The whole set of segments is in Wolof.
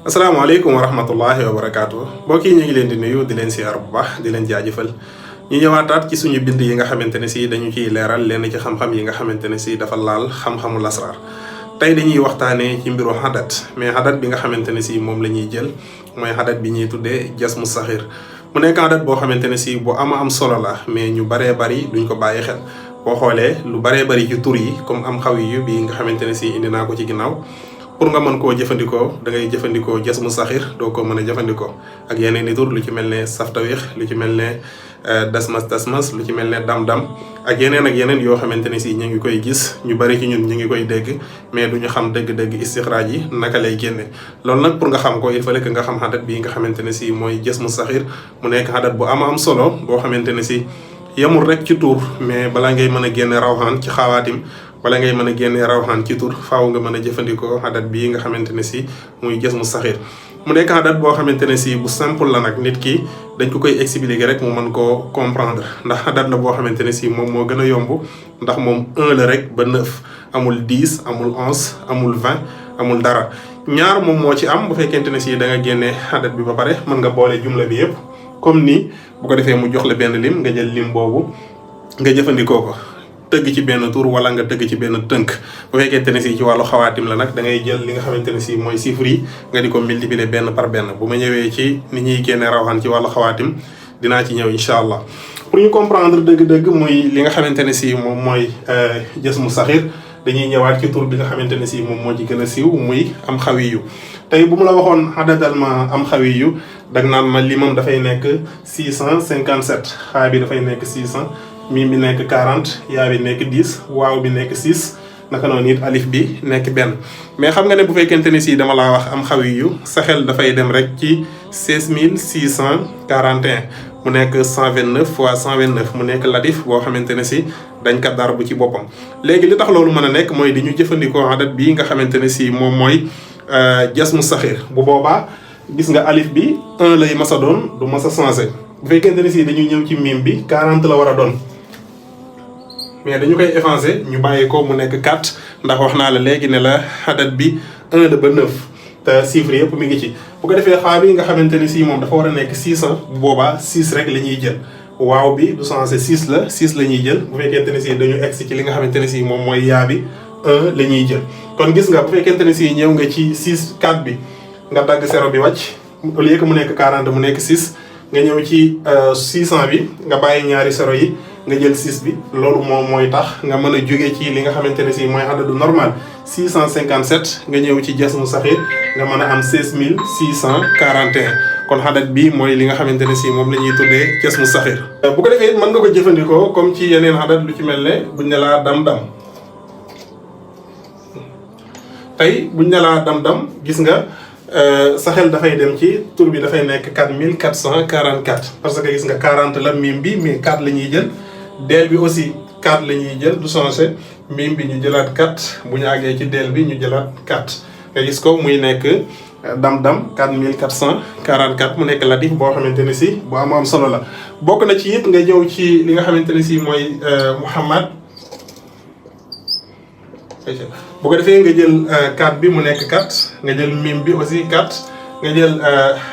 asalaamaaleykum wa rahmatullahi wa barakaatu mbokk yi ñu ngi leen di nuyu di leen siyaar bu baax di leen jaajëfal ñu ñëwaataat ci suñu bind yi nga xamante ne si dañu ciy leeral lenn ci xam-xam yi nga xamante ne si dafa laal xam-xamu lasraar tey dañuy waxtaanee ci mbiru xadat mais xadat bi nga xamante ne si moom la ñuy jël mooy xadat bi ñuy tuddee jasmu saxir mu nekk xadat boo xamante ne si bu am solo la mais ñu baree bari duñ ko bàyyi xel boo xoolee lu baree bari ci tur yi comme am xaw yu bi nga xamante ne si indi naa ko ci ginnaaw pour nga mën koo jëfandikoo da ngay jëfandikoo jasmu saxir doo ko mën a jëfandikoo ak yeneen i tur lu ci mel ne saftawix lu ci mel ne dasmas lu ci mel ne dam-dam ak yeneen yoo xamante ne si ñu ngi koy gis ñu bari ci ñun ñu ngi koy dégg mais duñu xam dëgg-dëgg istixraaj yi naka lay génne loolu nag pour nga xam ko il fallait que nga xam xadat bii nga xamante ne si mooy jasmu saxir mu nekk xadat bu am solo boo xamante ne si yemul rek ci tur mais balaa ngay mën a génne rawxaan ci xawaatim wala ngay mën a génnee rawxaan ci tur faaw nga mën a jëfandikoo xadat bii nga xamante ne si muy jasmu saxir mu nekk xadat boo xamante ne si bu simple la nag nit ki dañ ko koy expliquer rek mu mën koo comprendre ndax xadat la boo xamante ne si moom moo gën a yomb ndax moom 1 la rek ba 9 amul 10 amul 11 amul 20 amul dara ñaar moom moo ci am bu fekkente ne si da nga génnee xadat bi ba pare mën nga boole jumla bi yëpp comme nii bu ko defee mu jox la benn lim nga jël lim boobu nga jëfandikoo ko tëgg ci benn tur wala nga tëgg ci benn tënk bu fekkente ne si ci wàllu xawaatim la nag da ngay jël li nga xamante ne si mooy chiffre yi nga di ko multiplier benn par benn bu ma ñëwee ci ni ñuy génne rawxaan ci wàllu xawaatim dinaa ci ñëw incha allah pour ñu comprendre dëgg-dëgg muy li nga xamante ne si moom mooy jasmu saxir dañuy ñëwaat ci tur bi nga xamante ne si moom moo ci gën a siiw muy am xawiyu tey bu mu la waxoon xadatal ma am xawiyu dag naan ma limam dafay nekk 657 xaa bi dafay nekk 600 miim bi nekk 40 yaa bi nekk 10 waaw bi nekk 6 naka noonu it alif bi nekk benn mais xam nga ne bu fekkente ne si dama laa wax am xawiyu sa xel dafay dem rek ci 16641 mu nekk 129 fois 129 mu nekk latif boo xamante ne si dañ ko dar bu ci boppam léegi li tax loolu mën a nekk mooy di ñu jëfandikoo adat bii nga xamante ne si moom mooy jasmu saxir bu boobaa gis nga alif bi 1 lay mas a doon du mas a changé bu fekkente ne si dañuy ñëw ci miim bi 40 la war a doon mais dañu koy effacer ñu bàyyi ko mu nekk 4 ndax wax naa la léegi ne la adat bi 1 la ba 9 te chiffre yëpp mi ngi ci bu ko defee xaa bi nga xamante ni si moom dafa war a nekk 600 bu boobaa 6 rek la ñuy jël waaw bi du changé 6 la 6 la ñuy jël bu fekkente ne si dañu egsi ci li nga xamante ne si moom mooy yaa bi 1 la ñuy jël kon gis nga bu fekkente ne si ñëw nga ci 6 4 bi nga dagg 0 bi wàcc au lieu que mu nekk 40 mu nekk 6 nga ñëw ci 600 bi nga bàyyi ñaari 0 yi nga jël 6 bi loolu moom mooy tax nga mën a jóge ci li nga xamante ne si mooy adadu normal 657 nga ñëw ci jasmu saxir nga mën a am 16641 kon xadat bi mooy li nga xamante ne si moom la ñuy tuddee jasmu saxir bu ko defee mën nga ko jëfandikoo comme ci yeneen xadat lu ci mel ne buñ ne laa dam-dam tey buñ ne laa dam-dam gis nga sa xel dafay dem ci tur bi dafay nekk 4444 parce que gis nga 40 la mim bi mais 4 la ñuy jël deel bi aussi 4 la ñuy jël du changé mim bi ñu jëlaat 4 bu ñu àggee ci deel bi ñu jëlaat 4 nga gis ko muy nekk dam-dam 4444 mu nekk latif boo xamante ne si bu am solo la bokk na ci it nga ñëw ci li nga xamante ne si mooy Muhammad bu ko defee nga jël 4 bi mu nekk 4 nga jël mim bi aussi 4 nga jël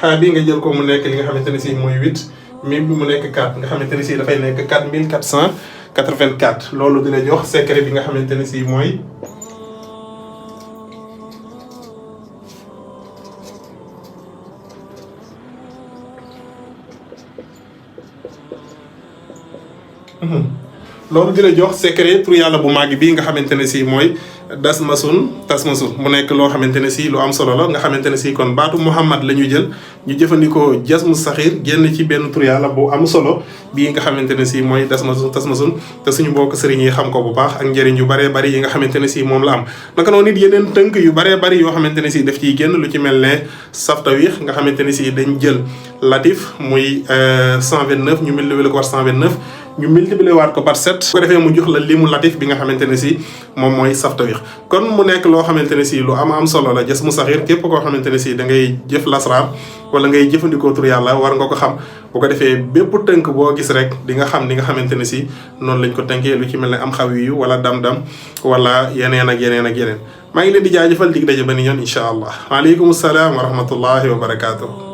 xaa bi nga jël ko mu nekk li nga xamante ne si mooy 8 mim bi mu nekk 4 nga xamante ne si dafay nekk 4484 loolu dina jox secret bi nga xamante ne si mooy loolu dina jox secret tur yàlla bu màgg bii nga xamante ne si mooy dasmasun tasmasun mu nekk loo xamante ne si lu am solo la nga xamante ne si kon baatu Muhammad la ñu jël ñu jëfandikoo jasmu saxir génn ci benn tur yàlla bu am solo bii nga xamante ne si mooy dasmasun tasmasun te suñu mbokk sëriñ yi xam ko bu baax ak njëriñ yu baree bari yi nga xamante ne si moom la am naka noonu nit yeneen tënk yu baree bari yoo xamante ne si daf ciy génn lu ci mel ne saftawix nga xamante ne si dañ jël latif muy 129 ñu multiplié ko par 129 ñu multiplié waat ko par 7 bu ko defee mu jox la limu latif bi nga xamante ne si moom mooy saftawix kon mu nekk loo xamante ne si lu am solo la jasmu saxir képp koo xamante ne si da ngay jëf lasraar wala ngay jëfandikoo tur yàlla war nga ko xam bu ko defee bépp tënk boo gis rek di nga xam ni nga xamante ne si noonu lañ ko tënkee lu ci mel ne am xaw yu wala dam-dam wala yeneen ak yeneen ak yeneen maa ngi leen di jaajëfal dig daje ba ni ñoon incha allah waaleykum salaam wa rahmatullahi wa barakaatu.